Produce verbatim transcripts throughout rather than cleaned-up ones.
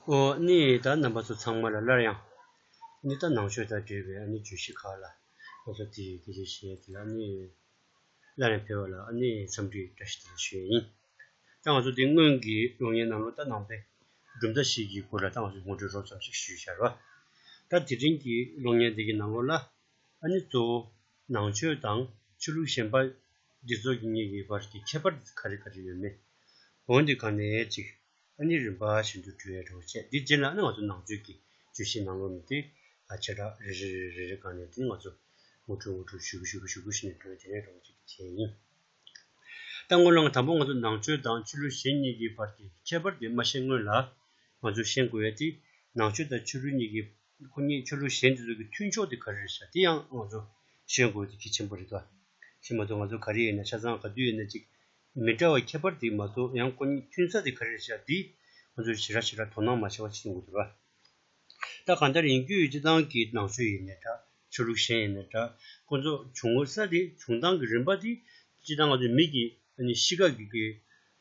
ཨོ་ནི་ད་རྣམ་པ་ཚོ་ཚང་མ་ལ་སླར་ཡང་ནི་ད་ནང་ཆོས་དང་འབྲེལ་བའི་ཨ་ནི་བརྗོད་གཞི་ཁག་ལ་ང་ཚོ་དེ་དེ་བཞིན་བཤད་དེ་ལ་ནི་སླར་ཡང་ཕེབས་པ་ལ་ཨ་ནི་འཚམས་འདྲི་བཀྲ་ཤིས་བདེ་ལེགས་ཞུ་ཡ་ཡིན། ད་ང་ཚོ་དེ་སྔོན་གྱི་གློག་བརྙན་ནང་ལོགས་ད་ནང་པའི་གྲུབ་མཐའ་བཞི་གི་སྐོར་ལ་ད་ང་ཚོ་ངོ་སྤྲོད་རོབ་ཙམ་ཞིག་ཞུས་བཞག་ར། ད་དེ་རིང་གི་གློག་བརྙན་དེ་གི་ནང་ལོགས་ལ་ཨ་ནི་གཙོ་བོ་ནང་ཆོས་དང་ཆོས་ལུགས་གཞན་པ་འདི་ཚོ་གི་གཉིས་ཀྱི་བར་གྱི་ཁྱད་པར་ག་རེ་ག་རེ་ཡོད་མེད། འོན་ཏེ་ག་ནས་ཅིག་ཨ་ནི་རིམ་པ་བཞིན་དུ་འགྲོ་ཡ་འགྲོ་བྱས། འདི་རྗེས་ལ་ཨ་ནི་ང་ཚོ་ནང་ཆོས་ཀྱི་བརྗོད་གཞིའི་ནང་ལོགས་ནས་དེ་ཨ་བྱེ་བྲག་རེ་རེ་རེ་རེ་རེ་སྒང་ནས་དེ་ང་ཚོ་ངོ་སྤྲོད་ངོ་སྤྲོད་ཞུ་གི་ཞུ་གི་ཞུ་གི་བྱས་ནས་འགྲོ་ཡ་དེ་ནས་འགྲོ་བ་ཅིག་བྱས་ཡིན། ད་སྔོན་ལ་དང་པོ་ང་ཚོ་ནང་ཆོས་དང་ཆོས་ལུགས་གཞན་གཉིས་ཀྱི་བར་གྱི་ཁྱད་པར་དེ་མ་ཤེས་སྔོན་ལ་ང་ཚོ་ཤེས་དགོས་ཡ་དེ་ནང་ཆོས་དང་ཆོས་ལུགས་གཉིས་ཀྱི་ཁོ་གཉིས་ཆོས་ལུགས་གཞན་དེ་ཚོ་གི་མཐུན་ཕྱོགས་དེ་ག་རེ་རེད་ཤག་དེ་ཡང་ང་ཚོ་ཤེས་དགོས་དེ་གལ་ཆེན་པོ་རེད་དོ། ཤེས་མ་ཐུབ་ང་ཚོ་ག་རེ་ཡིན་ན་ཆ་ཚང་ག་དུས་ཡིན་ན་ཅིག་མི་འདྲ་བ་ཁྱད་པར་དེ་མ་གཏོགས་ཡང་ཁོ་གཉིས་མཐུན་ས་དེ་ག་རེ་རེད་ཤག་དེ་ང་ཚོ་ཞེ་དྲག་ཞེ་དྲག་དོ་སྣང་མ་བྱས་པ་ཅིག་ཡོང་གི་འདུག་ར། ད་གང་ལྟར་ཡིན་རྒྱུ་ཡོད་སྤྱི་བཏང་གི་ནང་ཆོས་ཡིན་ནའི་འདྲ། ཆོས་ལུགས་གཞན་ཡིན་ནའི་འདྲ། ཁོ་ཚོ་བྱུང་ས་དེ་བྱུང་སྟངས་ཀྱི་རིམ་པ་དེ་སྤྱི་བཏང་ང་ཚོའི་མི་གི་ཨ་ནི་གཤིས་ཀ་གི་གི་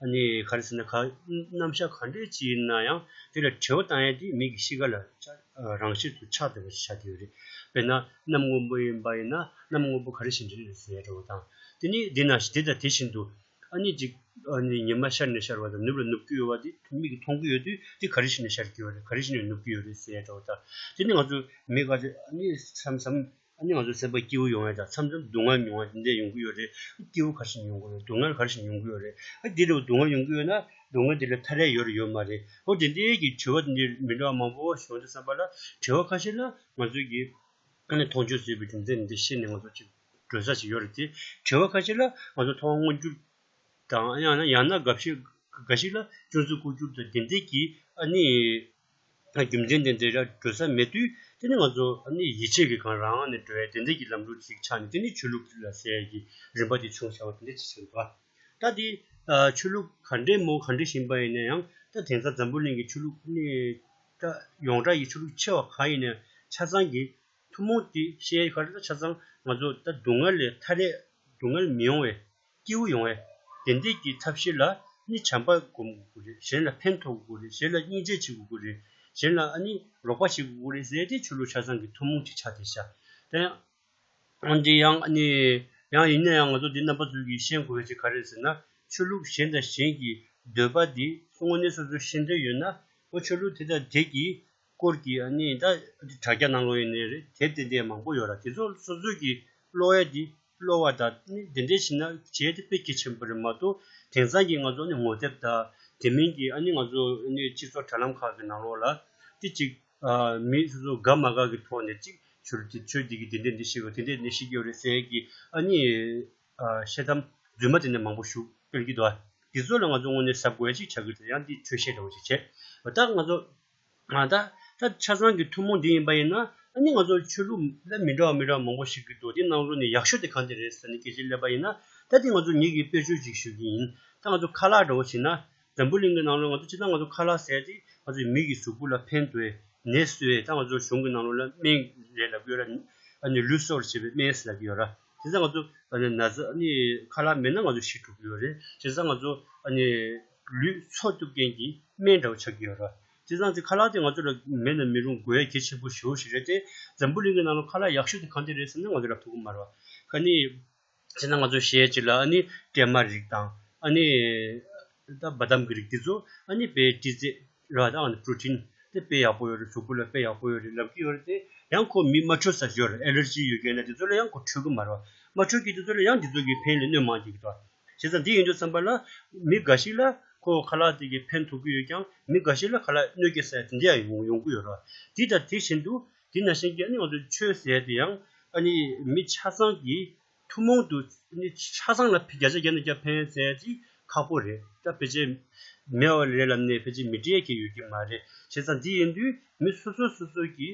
ཨ་ནི་ག་རེ་ཟེར་ན་ག་རྣམ་གཞག་ག་འདྲས་ཅིག་ཡིན་ན་ཡང་དེ་ལ་འགྲེལ་བ་བཏང་ཡས་དེ་མི་གི་གཤིས་ཀ་ལ་ཆ་རང་བཞིན་དུ་ཆགས་བསྡད་པ་ཞིག་ཆགས་བསྡད་ཡོད་རེད། དཔེར་ན་གནམ་སྔོན་པོ་ཡིན་པ་ཡིན་ན་གནམ་སྔོན་པོ་ག་རེ་བཞིན་རེད་ཟེར་ཡས་འདྲ་བོ་དང་། དེ་ནི་དེ་ན་དེ་དང་དེ་བཞིན་དུ་ཨ་ནི་ཅིག་ཨ་ནི་ཉི་མ་ཤར་ནས་ཤར་བ་དང་ནུབ་ལ་ནུབ་ཀྱི་ཡོད་པ་དེ་མིག་གིས་མཐོང་གི་ཡོད་དུས་དེ་ག་རེ་བྱས་ནས་ཤར་གྱི་ཡོད་རེད། ག་རེ་བྱས་ནས་ནུབ་ཀྱི་ཡོད་རེད་ཟེར་ཡ་འདྲ་བོ་དང་། དེ་ནི་ང་ཚོ་མི་ག་ཚོད་ཨ་ནི་མཚམས་མཚམས་ཨ་ནི་ང་ཚོ་སེམས་པ་སྐྱིད་པོ་ཡོང་ཡ་དང་མཚམས་མཚམས་སྡུག་བསྔལ་མྱོང་བ་དེ་འདྲ་ཡོང་གི་ཡོད་རེད། སྐྱིད་པོ་ག་རེ་བྱས་ནས་ཡོང་གི་ཡོད་རེད། སྡུག་བསྔལ་ག་རེ་བྱས་ནས་ཡོང་གི་ཡོད་རེད། ཨ་དེ་འདྲ་བོ་སྡུག་བསྔལ་ཡོང་གི་ཡོད་ན་སྡུག་བསྔལ་དེ་ལ་ཐར་ཡ་ཡོད་རེད་ཡོད་མ་རེད། འོ་དེ་འདྲའི་གི་དྲི་བ་དེ་འདྲའི་མི་འདྲ་བ་མང་པོ་བྱུང་དུས་ཙམ་པ་ལ་དྲི་བ་ཁ་ཤས་ལ་ང་ཚོས་གི་ཨ་ནི་མཐོང་ཆོས་ཟེར་བའི་རྒྱུ་མཚན་འདི་ཤེས་ནས་ང་ཚོ་ཅིག་འགྲོ་ས་ཞིག་ཡོད་རེད་དེ། དྲི་བ་ཁ་ཤས་ལ་ང་ཚོ་མཐོང་བ་མངོན་གྱུར་དང་ཡང་ན་ཡང་ན་འགའ་ཤས་འགའ་ཞིག་ལ་སྐྱོན་འཛུགས་ལྐོག་གྱུར་དང་དེ་འདྲས་ཀྱི་ཨ་ནི་རྒྱུ་མཚན་དེ་འདྲས་ར་འགྲོ་ས་མེད་དུས་དེ་ནི་ང་ཚོ་ཨ་ནི་ཡིད་ཆེས་ཀྱི་སྒང་རང་ནས་འགྲོ་ཡ་དེ་འདྲས་ཀྱི་ལམ་ལུགས་ཅིག་ཆགས་ནས་དེ་ནི་ཆོས་ལུགས་ལ་ཟེར་ཡ་གི་རིམ་པ་དེ་བྱུང་བཞག་པ་དེ་འདྲས་ཅིག་ཆགས་འདུག་ད་དེ་ཆོས་ལུགས་ག་འདྲས་མོ་ག་འདྲས་ཡིན་པ་ཡིན་ན་ཡང་ད་དེང་སང་འཛམ་བུ་གླིང་གི་ཆོས་ལུགས་ཨ་ནི་ད་ཡོངས་གྲགས་ཀྱི་ཆོས་ལུགས་ཆེ་བ་གང་ཡིན་ན་ཆ་ཚང་གི་ཐུན་མོང་དེ་བཤད་ཡས་ག་རེ་ད་ཆ་ཚང་ང་ཚོ་ད་སྡུག་བསྔལ་ལས་ཐར་ཡས་སྡུག་བསྔལ་མི་ཡོང་བའི་སྐྱིད་པོ་ཡོང་བའི་དེ་འདྲས་ཀྱི་ཐབས་ཤེས་ལ་ནི་བྱམས་པ་སྒོམ་དགོས་ཀྱི་རེད། གཞན་ལ་ཕན་ཐོགས་དགོས་ཀྱི་རེད། གཞན་ལ་སྙིང་རྗེ་བྱེད་དགོས་ཀྱི་རེད། གཞན་ལ་ཨ་ནི་རོགས་པ་བྱེད་དགོས་ཀྱི་རེད་ཟེར་ཏེ་ཆོས་ལུགས་ཆ་ཚང་གི་ཐུན་མོང་ཅིག་ཆགས་བསྡད་ཤག་དེ་ཡང་འདི་ཡང་ཨ་ནི་ཡང་ཡིན་ན་ཡང་ང་ཚོ་འདི་རྣམ་པ་ཚོ་གིས་ཤེས་དགོས་ཡས་ཅིག་ག་རེ་ཟེར་ན་ཆོས་ལུགས་གཞན་དང་གཞན་གྱི་འདོད་པ་འདི་དངོས་གནས་སོ་སོ་ཤེས་འདོད་ཡོད་ན་ཨོ་ཆོས་ལུགས་དེ་དང་དེ་གི་སྐོར་གྱི་ཨ་ནི་ད་དྲ་རྒྱ་ནང་ལོགས་ཡིན་ནའི་རེད་དེབ་དེ་འདྲས་མང་པོ་ཡོད་ར། དེ་ཚོ་སོ་སོ་གི་ཀློག་ཡ་དེ་ཀློག་པ་དང་ཨ་ནི་དེ་འདྲས་བྱས་ན་བྱས་དེ་དཔེ་གལ་ཆེན་པོ་རེད་མ་གཏོགས་དེང་སང་གི་ང་ཚོ་ཨ་ནི་ངོ་དེབ་དང་དེ་མིན་གྱི་ཨ་ནི་ང་ཚོ་ཨ་ནི་སྤྱི་ཚོགས་དྲ་ལམ་ཁག་གི་ནང་ལོགས་ལ་དེ་ཅིག་ཨ་མི་སོ་སོ་དགའ་མ་དགའ་གི་ཐོག་ནས་ཅིག་ཆོས་དེ་ཆོས་འདི་གི་དེ་འདྲས་འདི་ཤེས་དགོས་དེ་འདྲས་འདི་ཤེས་ཀྱི་ཡོད་རེད་ཟེར་གྱི་ཨ་ནི་ཨ་བཤད་གཏམ་རྫུན་མ་དེ་འདྲས་མང་པོ་ཞིག་སྤེལ་གྱི་འདུག་ཨ། དེ་ཚོ་ལ་ང་ཚོ་དངོས་གནས་གཟབ་དགོས་ཡ་ཅིག་ཆགས་ཀྱི་འདུག་ཡང་འདི་ཆོས་བཤད་འདྲ་བོ་ཅིག་བྱས། ད་ང་ཚོ་ང་ད་ད་ཆ་ཚང་གི་ཐུན་མོང་འདི་ཡིན་པ་ཡིན་ན་ཨ་ནི་ང་ཚོ་ཆོས་ལུགས་ལ་མི་འདྲ་བ་མི་འདྲ་བ་མང་པོ་ཞིག་གི་འདུག་དེ་ནང་ལོགས་ནས་ཡག་ཤོས་དེ་གང་དེ་རེད་ཟེར་ནས་སྐད་ཆ་སླེབས་པ་ཡིན་ན་ད་དེ་ང་ཚོ་ངེད་ཀྱིས་དཔེ་བརྗོད་ཅིག་ཞུ་གི་ཡིན། ད་ང་ཚོ་ཁ་ལག་འདྲ་བོ་བྱས་ན་འཛམ་བུ་གླིང་གི་ནང་ལོགས་ང་ཚོ་སྤྱིར་བཏང་ང་ཚོ་ཁ་ལག་ཟེར་དེ་ང་ཚོའི་མི་གི་གཟུགས་པོ་ལ་ཕན་ཐོགས་ནད་གསོ་ཡས་ད་ང་ཚོ་གཞུང་གི་ནང་ལོགས་ལ་སྨན་རེད་ལབ་ཀྱི་ཡོད་ར། ཨ་ནི་ལུས་གསོ་བར་བྱེད་པའི་སྨན་ཟེར་ལབ་ཀྱི་ཡོད་ར། དེ་ཚོ་ང་ཚོ་ཨ་ནི་ན་ཚ་ཨ་ནི་ཁ་ལག་མེད་ན་ང་ཚོ་ཤི་འགྲོ་གི་ཡོད་རེད། བྱས་ཙང་ང་ཚོ་ཨ་ནི་ལུས་འཚོ་ཐུབ་མཁན་གྱི་སྨན་འདྲ་བོ་ཆགས་ཀྱི་ཡོད་ར། བྱས་ཙང་དེ་ཁ་ལག་དེ་ང་ཚོ་ལ་མེད་ན་མི་རུང་དགོས་ཡ་གལ་ཆེན་པོ་ཞེ་པོ་ཞིག་རེད་དེ། འཛམ་བུ་གླིང་གི་ནང་ལ་ཁ་ལག་ཡག་ཤོས་དེ་གང་དེ་རེད་ཟེར་ན་ང་ཚོ་ལ་ཐུག་གི་མ་རེད་བ། ཁ་ནི། བྱས་ན་ང་ཚོ་གཞས་གཅིག་ལ་ཨ་ནི་ཀྲེ་མ་རིགས་དང་ཨ་ནི་ད་བ་དམ་གྱི་རིགས་འདི་ཚོ་ཨ་ནི་དཔེ་ཏི་ཙེ་ར་དང་ཨ་ནི་པྲོ་ཊིན་དེ་དཔེ་ཡག་པོ་ཡོད་རེད། གཟུགས་པོ་ལ་དཔེ་ཡག་པོ་ཡོད་རེད་ལབ་ཀྱི་ཡོད་རེད་དེ། ཡང་ཁོ་མི་མ་འཕྲོད་ས་ཡོད་རེད། ཨེ་ལར་ཇི་ཡོད་མཁན་ལ་འདི་ཚོ་ལ་ཡང་ཁོ་འཕྲོད་ཀྱི་མ་རེད། མ་འཕྲོད་མཁན་འདི་ཚོ་ལ་ཡང་འདི་ཚོ་གི་ཕན་ལས་གནོད་མང་གི་འདུག་བྱས་ཙང་འདི་ཡིན་དུས་ཙམ་པ་ལ་མི་འགའ་ཞིག་ལ་ཁོ་ཁ་ལག་དེ་གི་ཕན་ཐོགས་ཀྱི་ཡོད་ཀྱང་མི་འགའ་ཞིག་ལ་ཁ་ལག་གནོད་སྐྱེལ་ས་དེ་འདྲ་ཡང་ཡོང་ཡོང་གི་ཡོད་རེད། དེ་དང་དེ་བཞིན་དུ་དེ་ནང་བཞིན་གྱི་ཨ་ནི་ང་ཚོ་ཆོས་ཟེར་དེ་ཡང་ཨ་ནི་མི་ཆ་ཚང་གི་ཐུན་མོང་དུ་ནི་ཆ་ཚང་ལ་བརྒྱ་ཆ་བརྒྱ་ནས་བརྒྱ་ཕན་ཟེར་ཅིག་ཁག་པོ་རེད། ད་ཕལ་ཆེར་མེད་པ་རེད་ལབ་ནས་ཕལ་ཆེར་མི་འགྲིག་ཡ་གི་ཡོད་ཀྱི་མ་རེད། བྱས་ཙང་འདི་ཡིན་དུས་མི་སོ་སོ་སོ་སོ་གི་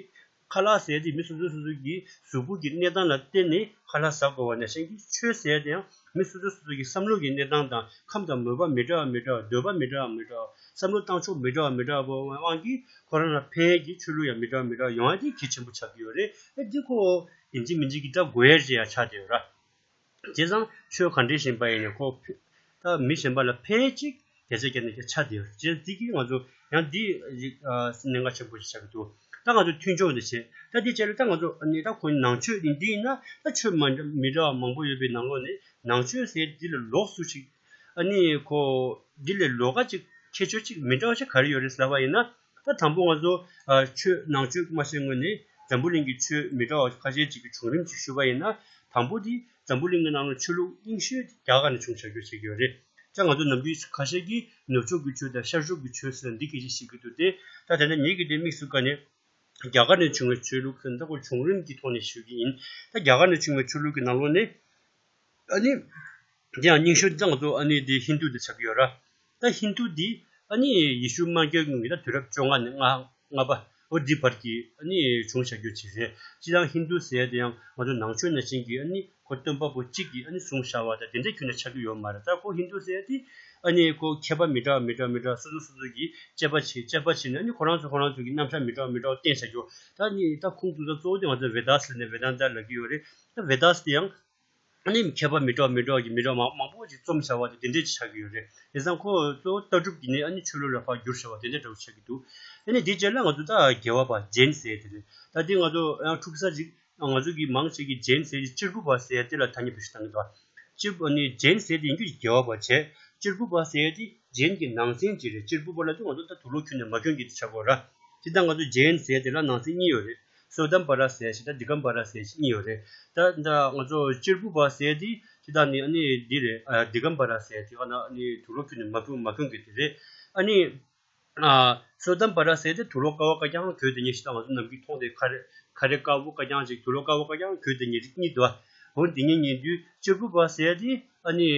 ཁ་ལག་ཟེར་དེ་མི་སོ་སོ་སོ་སོ་གི་གཟུགས་པོ་གི་གནས་སྟངས་ལ་བརྟེན་ནས་ཁ་ལག་ཟ་དགོས་པ་ནང་བཞིན་གྱི་ཆོས་ཟེར་དེ་ཡང་མི་སོ་སོ་སོ་སོ་གི་བསམ་བློ་གི་གནས་སྟངས་དང་ཁམས་དང་མོས་པ་མི་འདྲ་བ་མི་འདྲ་བ། འདོད་པ་མི་འདྲ་བ་མི་འདྲ་བ། བསམ་བློ་བཏང་ཕྱོགས་མི་འདྲ་བ་མི་འདྲ་བ་དབང་གིས་ཁོ་རང་ལ་ཕན་ཡས་ཀྱི་ཆོས་ལུགས་ཡང་མི་འདྲ་བ་མི་འདྲ་བ་ཡོང་ཡ་དེ་གལ་ཆེན་པོ་ཆགས་ཀྱི་ཡོད་རེད། ཨེ་འདི་ཁོ་ཡིན་གཅིག་མིན་གཅིག་གི་སྐྲག་དགོས་ཡ་ཞིག་ཡང་ཆགས་བསྡད་ཡོད་ར། བྱས་ཙང་ཆོས་ག་འདྲས་བྱེད་པ་ཡིན་ནའི་ཁོ་ད་མི་གཞན་པ་ལ་ཕན་ཅིག་བརྒྱ་ཆ་བརྒྱ་ནས་བརྒྱ་ཆགས་བསྡད་ཡོད་རེད། བྱས་ཙང་འདི་གིས་ང་ཚོ་ ཡང་འདི་ཡིག་ཨ་གནད་འགག་ཆེན་པོ་ཞིག་ཆགས་ཀྱི་འདུག་ད་ང་ཚོ་མཐུན་ཕྱོགས་འདི་བྱས། ད་འདི་བྱས་ལ་ད་ང་ཚོ་ཨ་ནི་ད་ཁོ་ནང་ཆོས་འདི་འདི་ཡིན་ན་ད་ཆོས་མ་འདྲ་མི་འདྲ་བ་མང་པོ་ཡོད་པའི་ནང་ལོགས་ནས་ནང་ཆོས་ཟེར་འདི་ལས་ལོགས་སུ་ཞིག་ཨ་ནི་ཁོ་འདི་ལས་ལོགས་ཀ་ཅིག་ཁྱད་ཆོས་ཅིག་མི་འདྲ་བ་ཞིག་ག་རེ་ཡོད་རེད་ཟེར་བ་ཡིན་ན། ད་དང་པོ་ང་ཚོ་ཨ་ཆོས་ནང་ཆོས་མ་ཤེས་སྔོན་ནས་འཛམ་བུ་གླིང་གི་ཆོས་མི་འདྲ་བ་ཁ་ཤས་ཅིག་གི་བྱུང་རིམ་ཅིག་ཞུ་བ་ཡིན་ན། དང་པོ་འདི་འཛམ་བུ་གླིང་གི་ནང་ལ་ཆོས་ལུགས་རྙིང་ཤོས་དེ་རྒྱ་གར་ནས་བྱུང་བཞག་རྒྱུ་བྱེད་ཀྱི་ཡོད་རེད། ད་ང་ཚོ་ནམ་རྒྱུན་ཁ་ཤས་ཀྱིས་ནུབ་ཕྱོགས་ཀྱི་ཆོས་དང་ཤར་ཕྱོགས་ཀྱི་ཆོས་ཟེར་འདི་སྐད་ཆ་བཤད་ཀྱི་འདུག་སྟེ། ད་དེ་འདྲ་ངེད་ཀྱི་དེ་དམིགས་སུ་བཀར་ནས་རྒྱ་གར་ནས་བྱུང་བའི་ཆོས་ལུགས་ཟེར་ད་ཁོ་བྱུང་རིམ་གྱི་ཐོག་ནས་ཞུ་གི་ཡིན། ད་རྒྱ་གར་ནས་བྱུང་བའི་ཆོས་ལུགས་ཀྱི་ནང་ལོགས་ནས་ཨ་ནི། དེ་ཡང་རྙིང་ཤོས་ད་ང་ཚོ་ཨ་ནི་དེ་ཧིན་རྡུ་དེ་ཆགས་ཀྱི་ཡོད་ར། ད་ཧིན་རྡུ་འདི་ཨ་ནི་ཡེ་ཤུ་མ་སྐྱེས་སྔོན་གྱི་ད་དུས་རབས་བཅོ་ལྔ་ནས་ལྔ་ལྔ་པ་འོ་འདི་བར་གྱི་ཨ་ནི་བྱུང་བཞག་རྒྱུ་ཅིག་རེད། སྤྱིར་བཏང་ཧིན་རྡུ་ཟེར་ཡ་དེ་ཡང་ང་ཚོ་ནང་ཆོས་ནང་བཞིན་གྱི་ཨ་ནི་ཁོ་སྟོན་པ་པོ་གཅིག་གིས་ཨ་ནི་བཟུང་བཞག་པ་དང་དེ་འདྲའི་ཁྱོན་ནས་ཆགས་ཀྱི་ཡོད་མ་རེད། ད་ཁོ་ཧིན་རྡུ་ཟེར་ཡ་དེ་ཨ་ནི་ཁོ་མཁས་པ་མི་འདྲ་བ་མི་འདྲ་མི་འདྲ་སོ་སོ་སོ་སོ་གིས་དཔྱད་པ་བྱས་དཔྱད་པ་བྱས་ནས་ཨ་ནི་ཁོ་རང་ཚོ་ཁོ་རང་ཚོ་གི་རྣམ་གཞག་མི་འདྲ་བ་མི་འདྲ་བ་བསྟན་བཞག་རྒྱུ། ད་ནི་ད་ཁུངས་གཏུགས་ས་གཙོ་བོ་དེ་ང་ཚོ་ཝེ་དཱ་སི་ལབ་ནས་ཝེ་དཱན་ཏ་ལབ་ཀྱི་ཡོད་རེད། ད་ཝེ་དཱ་སི་དེ་ཡང་ཨ་ནི་མཁས་པ་མི་འདྲ་བ་མི་འདྲ་བ་གི་མི་འདྲ་བ་མང་མང་པོ་ཅིག་རྩོམ་བྱ་བ་དེ་དེ་འདྲས་ཅིག་ཆགས་ཀྱི་ཡོད་རེད། དེང་སང་ཁོ་གཙོ་བོ་ལྟ་གྲུབ་ཀྱི་ནི་ཨ་ནི་ཆོས་ལུགས་ལ་ཕར་བསྒྱུར་བྱ་བ་དེ་འདྲས་འདྲ་བོ་ཆགས་ཀྱི་འདུག་ཨ་ནི་དེ་རྗེས་ལ་ང་ཚོ་ད་རྒྱལ་བ་པ་ཇེན་ཟེར་དེ་རེད། ད་དེ་ང་ཚོ་ཡང་འཁྲུག་ས་ཅིག་ང་ཚོ་གི་མང་ཆེ་གི་ཇེན་ཟེར་གྱི་གཅེར་བུ་པ་ཟེར་དེ་ལ་ཐ་སྙད་བེད་སྤྱོད་བཏང་གི་འདུག་གཅེར་བུ་ཨ་ནི་ཇེན་ཟེར་དེ་ཡིན་རྒྱུ་རྒྱལ་བ་པ་བྱས། གཅེར་བུ་པ་ཟེར་དེ་ཇེན་གྱི་ནང་ཚན་ཅིག་རེད། གཅེར་བུ་པ་ལ་དེ་ང་ཚོ་ད་དུག་ལོག་ཁྱོན་ནས་མ་ཁྱོན་གྱི་དེ་ཆགས་གོ་ར། དེ་ད་ང་ཚོ་ཇེན་ཟེར་དེ་ལ་ནང་ཚན་གཉིས་ཡོད་རེད། སོ་དམ་པ་ར་ཟེར་ཞིག་དང་དི་གམ་པ་ར་ཟེར་ཞིག་གཉིས་ཡོད་རེད། ད་ད་ང་ཚོ་གཅེར་བུ་པ་ཟེར་དེ་ཇི་ལྟར་ནི་ཨ་ནི་འདི་རེད། ཨ་དི་གམ་པ་ར་ཟེར་དེ་ག་ན་ཨ་ནི་དུག་ལོག་ཁྱོན་ནས་མ་ཕུང་མ་ཕུང་གི་དེ་རེད། ཨ་ནི་ཨ་སོ་དམ་པ་ར་ཟེར་དེ་དུག་ལོག་དཀར་བོ་དཀར་རྐྱང་གོས་དེ་ཉིད་ཞིག་དང་ང་ཚོ་ནམ་རྒྱུན་མཐོང་དེ་ཁ་རས་ཁ་རས་དཀར་བོ་དཀར་རྐྱང་ཞིག་དུག་ལོག་དཀར་བོ་དཀར་རྐྱང་གོས་དེ་ཉིད་རིགས་གཉིས་འདུག་འོ་དེ་ཉིད་ཉིད་དུས་གཅེར་བུ་པ་ཟེར་དེ་ཨ་ནི་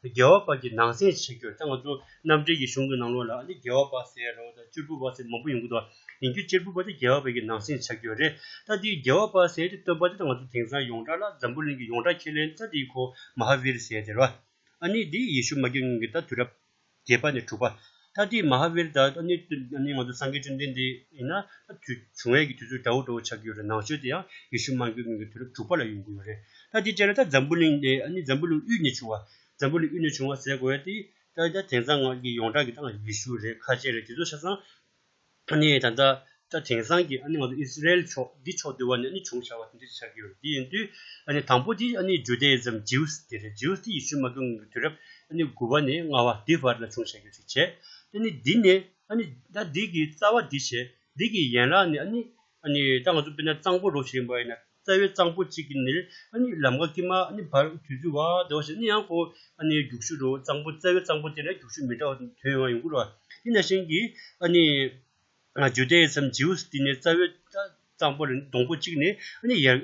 རྒྱལ་བ་པ་གི་ནང་ཚན་ཞིག་ཡོད། ད་ང་ཚོ་རྣམ་འགྲེལ་གྱི་གཞུང་གི་ནང་ལོགས་ལ་ཨ་ནི་རྒྱལ་བ་པ་ཟེར་རོ་དང་གཅེར་བུ་པ་ཟེར་མང་པོ་ཡོང་གི་འདུག་ཡིན་རྒྱུ་གཅེར་བུ་པ་དེ་རྒྱལ་བ་པའི་གི་ནང་སེམས་ཆགས་ཀྱི་ཡོད་རེད། ད་དེའི་རྒྱལ་བ་པ་ཟེར་དེ་སྟོན་པ་དེ་ད་ང་ཚོ་དེང་སང་ཡོངས་གྲགས་ལ་འཛམ་བུ་གླིང་གི་ཡོངས་གྲགས་ཁས་ལེན་ད་དེའི་ཁོ་མ་ཧཱ་བིར་ཟེར་དེ་རེད་བ། ཨ་ནི་དེ་ཡེ་ཤུ་མ་སྐྱེས་སྔོན་གྱི་ད་དུས་རབས་བརྒྱད་པ་ནས་དྲུག་པ། ད་དེའི་མ་ཧཱ་བིར་ད་ཨ་ནི་ཨ་ནི་ང་ཚོ་སངས་རྒྱས་བཅོམ་ལྡན་འདས་ཡིན་ན་ད་དུས་བྱུང་བའི་གི་དུས་ཚོད་འདྲ་བོ་འདྲ་བོ་ཆགས་ཀྱི་ཡོད་རེད། ནང་ཆོས་དེ་ཡང་ཡེ་ཤུ་མ་སྐྱེས་སྔོན་གྱི་དུས་རབས་དྲུག་པ་ལ་ཡོང་གི་ཡོད་རེད། ད་དེ་བྱས་ན་ད་འཛམ་བུ་གླིང་ནས་ཨ་ནི་འཛམ་བུ་གླིང་དབུས་ནས་བྱུང་བ། འཛམ་བུ་གླིང་དབུས་ནས་བྱུང་བ་ཟེར་དགོས་ཡ་དེ། ད་ད་དེང་སང་ང་གི་ཡོངས་གྲགས་ཀྱི་ད་ཡེ་ཤུ་རེད། ཁ་ཆེ་རེད། དེ་ཚོ་ཆ་ཚང་ཨ་ནི་ད་ལྟ་ད་དེང་སང་གི་ཨ་ནི་ང་ཚོ་ཨི་སི་རེལ་ཕྱོགས་འདི་ཕྱོགས་འདི་བ་ནས་ཨ་ནི་བྱུང་བཞག་པ་དེ་འདྲ་ཆགས་ཀྱི་ཡོད་རེད། དེ་ཡིན་དུས་ཨ་ནི་དང་པོ་དེ་ཨ་ནི་ཇུ་དཱ་ཨི་ཛམ་ཇིའུ་སི་དེ་རེད། ཇིའུ་སི་དེ་ཡེ་ཤུ་མ་སྐྱེས་སྔོན་གྱི་དུས་རབས་ཨ་ནི་དགུ་པ་ནས་ལྔ་པ་དེ་བར་ལ་བྱུང་བཞག་རྒྱུ་ཅིག་བྱས། ཨ་ནི་འདི་ནས་ཨ་ནི་ད་འདི་གི་རྩ་བ་འདི་བྱས། འདི་གི་ཡན་ལག་ནས་ཨ་ནི་ཨ་ནི་ད་ང་ཚོ་དཔེར་ན་གཙང་པོ་རོ་ཞིག་ཡིན་པ་ཡིན་ན། རྩ་བའི་གཙང་པོ་གཅིག་གི་ནི་ཨ་ནི་ལམ་ཀ་དཀྱིལ་མ་ཨ་ནི་བར་དུས་ཚོད་བ་དེ་བ་ཞིག་ཨ་ནི་ཡང་ཁོ་ཨ་ནི་རྒྱུག་ཤུགས་འགྲོ། གཙང་པོ་རྩ་བའི་གཙང་པོ་དེ་ལ་རྒྱུག་ཤུགས་མི་འདྲ་བ་ཐོན་ཡོང་ཡོང་གི་རེད་བ། དེ་ནང་བཞིན་གྱི་ཨ་ནི་ཇུ་དཱ་ཨི་ཛམ་ཇིའུ་སི་དེ་ནས་རྩ་བའི་གཙང་པོ་ལ་སྡོང་པོ་གཅིག་ནས་ཨ་ནི་ཡལ་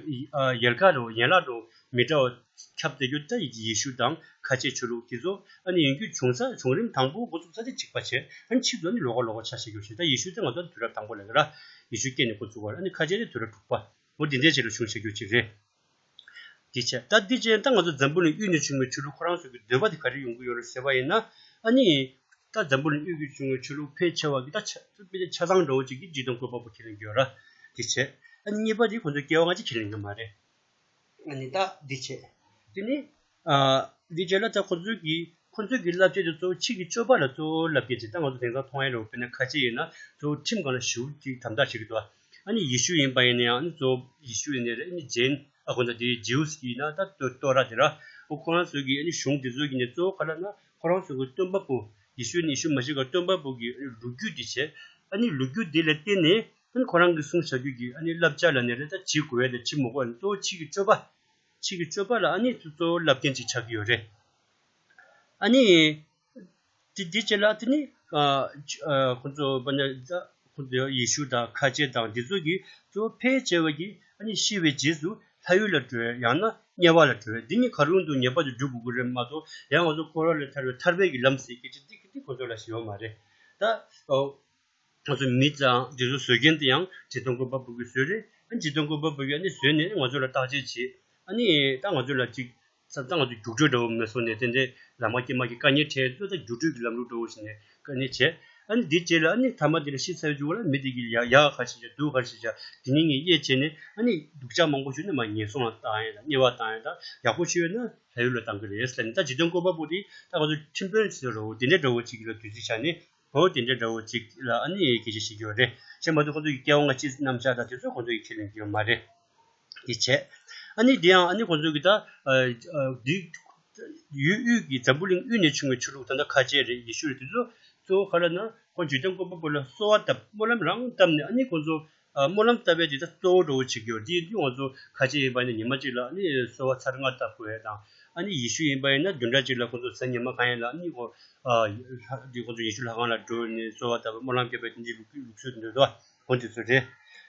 ཡལ་ག་འགྲོ་ཡན་ལག་འགྲོ་མི་འདྲ་བ་ཁྱབ་བསྡད་རྒྱུ་ད་ཡེ་ཤུ་དང་ཁ་ཆེ་ཆོས་ལུགས་དེ་ཚོ་ཨ་ནི་ཡིན་རྒྱུ་བྱུང་ས་བྱུང་རིམ་དང་པོ་འགོ་བཙུགས་ས་དེ་གཅིག་པ་བྱས། ཨ་ནི་ཕྱིས་སུ་ཨ་ནི་ལོགས་ཀ་ལོགས་ཀ་ཆ་བཞག་རྒྱུ་བྱས། ད་ཡེ་ཤུ་དེ་ང་ཚོ་དུས་རབས་དང་པོ་ལ་ཡོད་ར། ཡེ་ཤུ་སྐྱེས་ནས་འགོ་བཙུགས་པ་ར། ཨ་ནི་ཁ་ཆེ་དེ་དུས་རབས་དྲུག་པ། འོ་དེ་འདྲའི་ཆེད་དུ་བྱུང་བཞག་རྒྱུ་ཅིག་རེད། དེ་བྱས་ད་འདི་བྱས་ད་ང་ཚོ་འཛམ་བུ་གླིང་དབུས་ནས་བྱུང་བའི་ཆོས་ལུགས་ཁོ་རང་ཚོ་གི་འདོད་པ་དེ་ག་རེ་ཡོང་གི་ཡོད་རེད་ཟེར་བ་ཡིན་ན། ཨ་ནི་ད་འཛམ་བུ་གླིང་དབུས་ཀྱི་བྱུང་བའི་ཆོས་ལུགས་ཕལ་ཆེ་བ་གི་ད་ཆ་དཔེ་ཆ་ཆ་ཚང་འདྲ་བོ་ཅིག་གི་འཇིག་རྟེན་བཀོད་པ་པོ་ཁས་ལེན་གྱི་ཡོད་ར། དེ་བྱས་ཨ་ནི་གཉིས་པ་དེ་ཁོ་ཚོ་སྐྱེ་བ་སྔ་ཕྱི་ཁས་ལེན་གྱི་མ་རེད། ཨ་ནི་ད་འདི་བྱས། དེ་ནི་ཨ་འདི་བྱས་ལ་ད་ཁོ་ཚོའི་གི་ཁོ་ཚོའི་གི་བསླབ་བྱ་དེ་གཙོ་བོ་ཕྱིའི་གི་སྤྱོད་པ་ལ་གཙོ་བོ་བསླབ་མཁན་ཅིག་ད་ང་ཚོ་དེང་སང་མཐོང་ཡ་རེད། དཔེར་ན་ཁ་ཆེ་ཡིན་ན་གཙོ་བོ་ཁྲིམས་སྒང་ལ་ཞེ་པོ་ཅིག་དམ་དྲག་བྱེད་ཀྱི་འདུག་ཨ་ནི་ཡེ་ཤུ་ཡིན་པ་ཡིན་ན་ཡང་ཨ་ནི་གཙོ་བོ་ཡེ་ཤུ་ཡིན་ནའི་རེད། ཨ་ནི་ཇེན་ཨ་ཁོ་ན་དེ་ཇིའུ་སི་ཡིན་ན་ད་ཏོ་ཏོ་ར་དེ་ར། ཨོ་ཁོ་རང་ཚོའི་གི་ཨ་ནི་གཞུང་དེ་ཚོའི་གི་ནས་གཙོ་བོ་ག་ལ་ན་ཁོ་རང་ཚོའི་གི་སྟོན་པ་པོ་ཡེ་ཤུ་ནི་ཡེ་ཤུ་མ་ཤི་ཀ་སྟོན་པ་པོ་གི་ལོ་རྒྱུས་དེ་བྱས། ཨ་ནི་ལོ་རྒྱུས་དེ་ལ་བརྟེན་ནས་ཨ་ནི་ཁོ་རང་གི་གསུངས་བཞག་རྒྱུ་གི་ཨ་ནི་བསླབ་བྱ་ལ་ནི་རེད། ད་བྱེད་དགོས་ཡ་དང་བྱེད་མི་དགོས་ཡ་ནི་གཙོ་བོ་ཕྱི་གི་སྤྱོད་པ། ཕྱི་གི་སྤྱོད་པ་ལ་ཨ་ནི་གཙོ་བོ་བསླབ་མཁན་ཅིག་ཆགས་ཀྱི་ཡོད་རེད། ཨ་ནི། དེ་དེ་རྗེས་ལ་དེ་ནི་ཨ་ཨ་ཁོ་ཚོ་པ་ཉ་ད་ཁོ་ཚོ་ཡེ་ཤུ་དང་ཁ་ཆེ་དང་འདི་ཚོ་གིས་གཙོ་བོ་ཕལ་ཆེ་བ་གིས་ཨ་ནི་ཤི་བའི་རྗེས་སུ་ལྷ་ཡུལ་ལ་འགྲོ་བའི་ཡང་ན་དམྱལ་བ་ལ་འགྲོ་བའི་འདི་གཉིས་ག་རུང་དུ་ངེས་པར་དུ་འགྲོ་དགོས་ཀྱི་རེད་མ་གཏོགས། ཡང་ང་ཚོ་འཁོར་བ་ལས་ཐར་བའི་ཐར་པའི་གི་ལམ་ཟེར་སྐད་ཆ་འདི་འདི་ཁོ་ཚོ་ལ་ཞིག་ཡོད་མ་རེད། ད་ཨོ། ང་ཚོ་མི་དང་འདི་ཚོ་བཟོ་མཁན་དེ་ཡང་འཇིག་རྟེན་བཀོད་པ་པོ་གིས་བཟོས་རེད། ཨ་འཇིག་རྟེན་བཀོད་པ་པོ་གིས་ཨ་ནི་བཟོས་ནས་ང་ཚོ་ལ་བརྟག་དཔྱད་བྱེད། ཨ་ནི་ད་ང་ཚོ་ལ་ཅིག་ས་ད་ང་ཚོ་རྒྱུགས་སྤྲོད་འདྲ་བོ་མེད་སོང་ནས་དེ་འདྲའི་ལམ་ཁ་དཀྱིལ་མ་གི་དཀའ་ངལ་འཕྲད་ཚོ་ད་རྒྱུགས་སྤྲོད་ཀྱི་ལམ་ལུགས་འདྲ་བོ་ཞིག་ནས་དཀའ་ངལ་བྱས། ཨ་ནི་འདི་རྗེས་ལ་ཨ་ནི་ཐ་མ་འདི་ལ་ཤི་ཚར་བའི་མཇུག་ལ་མི་དེ་གིས་ཡ་ཡག་ག་ཞིག་བྱ་སྡུག་ག་ཞིག་བྱ་དེ་ནི་ངས་དབྱེ་བྱས་ནས་ཨ་ནི་སྡུག་ཅག་མང་པོ་ཞིག་ནི་མ་ངན་སོང་ལ་བཏང་ཡ་ད་དམྱལ་བ་བཏང་ཡ་ད་ཡག་པོ་ཞིག་ཡོད་ན་ལྷ་ཡུལ་ལ་བཏང་གི་རེད་ཟེར་ནས། ད་འཇིག་རྟེན་བཀོད་པ་པོ་དེ་ད་ང་ཚོ་ཁྲིམས་དཔོན་ཟེར་རོ་དེ་འདྲའི་འདྲ་བོ་ཅིག་གི་ལ་དུས་ཚོད་བཞག་ནས། འོ་དེ་འདྲ་འདྲ་བོ་ཅིག་ལ་ཨ་ནི་སྐད་ཆ་བཤད་ཀྱི་ཡོད་རེད། བྱས་མ་གཏོགས་ཁོ་ཚོ་གི་སྐྱེ་བ་སྔ་ཕྱི་རྣམ་གཞག་དང་དེ་ཚོ་ཁོ་ཚོ་གི་ཁས་ལེན་གྱི་ཡོད་མ་རེད། དེ་བྱས། ཨ་ནི་དེ་ཡང་ཨ་ནི་ཁོ་ཚོ་གི་ད་ཨ་ཨ་འདི་ཡུལ་དབུས་ཀྱི་འཛམ་བུ་གླིང་དབུས་ནས་བྱུང་བའི་ཆོས་ལུགས། ད་ལྟ་ཁ་ཆེ་རེད། ཡེ་ཤུ་རེད། དེ་ཚོ་གཙོ་བོ་ག་རེ་ལབ་ན་ཁོ་འཇིག་རྟེན་བཀོད་པ་པོ་ལ་གསོལ་བ་བཏབ། སྨོན་ལམ་རང་བཏབ་ནས་ཨ་ནི་ཁོ་ཚོ་ཨ་སྨོན་ལམ་བཏབ་པའི་དེ་ད་གཙོ་བོ་འདྲ་བོ་བྱེད་ཀྱི་ཡོད། དེ་ཡིན་དུས་ང་ཚོ་ཁ་ཆེ་ཡིན་པ་ཡིན་ན་ཉི་མ་གཅིག་ལ་ཨ་ནི་གསོལ་བ་ཚར་ལྔ་བཏབ་དགོས་ཡ་དང་། ཨ་ནི་ཡེ་ཤུ་ཡིན་པ་ཡིན་ན་བདུན་ཕྲག་གཅིག་ལ་ཁོ་ཚོ་གཟའ་ཉི་མ་གང་ཡིན་ལ་ཨ་ནི་ཁོ་ཨ་ལྷ་དེ་ཁོ་ཚོ་ཡེ་ཤུ་ལྷ་ཁང་ལ་འགྲོ་ནས་གསོལ་བ་བཏབ་པ་སྨོན་ལམ་བརྒྱབ་པའི་དེ་འདྲའི་ལུགས་ལུགས་སྲོལ་འདུག་དོ། འོ་དེ་ཚོ་རེད།